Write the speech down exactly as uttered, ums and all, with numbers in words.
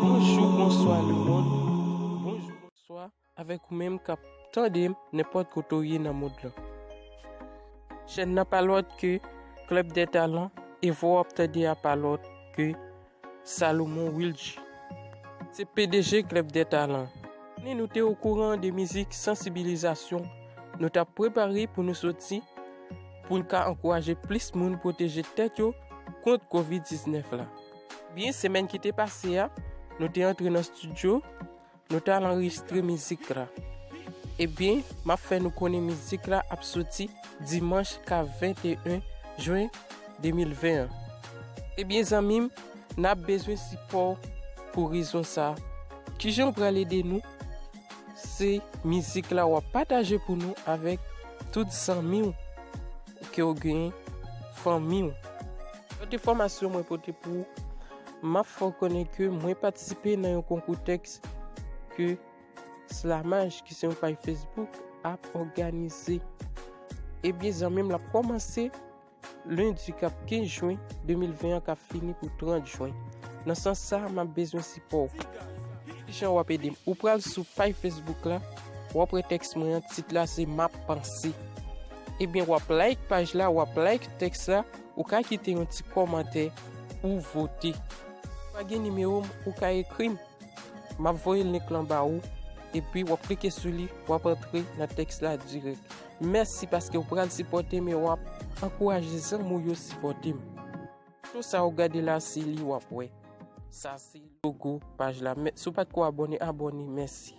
Bonjou, bonswa lemonn. Bonjou, bonswa avèk ou menm k ap tande m nenpòt kote w ye nan mond lan. Chèn nan pa lòt ke Club des Talents, e vwa w ap tande a pa lòt ke Salomon Wilgy. Se P D G Club des Talents. Ni nou te okouran de mizik sansibilizasyon nou t ap prepare pou nou soti, pou n ka ankouraje plis moun pwoteje tèt yo kont kovid diznèf la. Byen, semèn ki te pase a, nou te antre nan estidyo, nou t al anrejistre mizik la. Ebyen, m ap fè nou konnen mizik la ap soti dimanch ka venteyen jen de mil ven an. Ebyen, zanmi m, n ap bezwen sipò w pou rezon sa a. Kijan w pral ede nou? Se mizik la w ap pataje pou nou avèk tout zanmi w ke w genyen, fanmi w. Lòt enfòmasyon mwen pote pou ou, m ap fè w konnen ke mwen patisipe nan yon konkou tèks ke Slamaj, ki se yon paj Facebook, ap òganize. Ebyen, zanmi m, l ap kòmanse lendi k ap kenz jen de mil ven an, k ap fini pou trant jen. Nan sans sa, m ap bezwen sipò w. Kijan w ap ede m? Ou pral sou paj Facebook la, w ap wè tèks mwen an, tit la se M ap panse. Ebyen, w ap like paj la, w ap like tèks la, ou ka kite yon ti kòmantè, ou vote. Pa gen nimewo m, ou ka ekri m. M ap voye link lan ba ou, epi w ap klike sou li, w ap antre nan tèks la dirèk. Mèsi paske w pral sipòte m e w ap ankouraje zanmi w yo sipòte m. Foto sa w gade la, se li w ap wè. Sa se logo paj la. Mè, si w pa t ko abòne, abòne. Mèsi.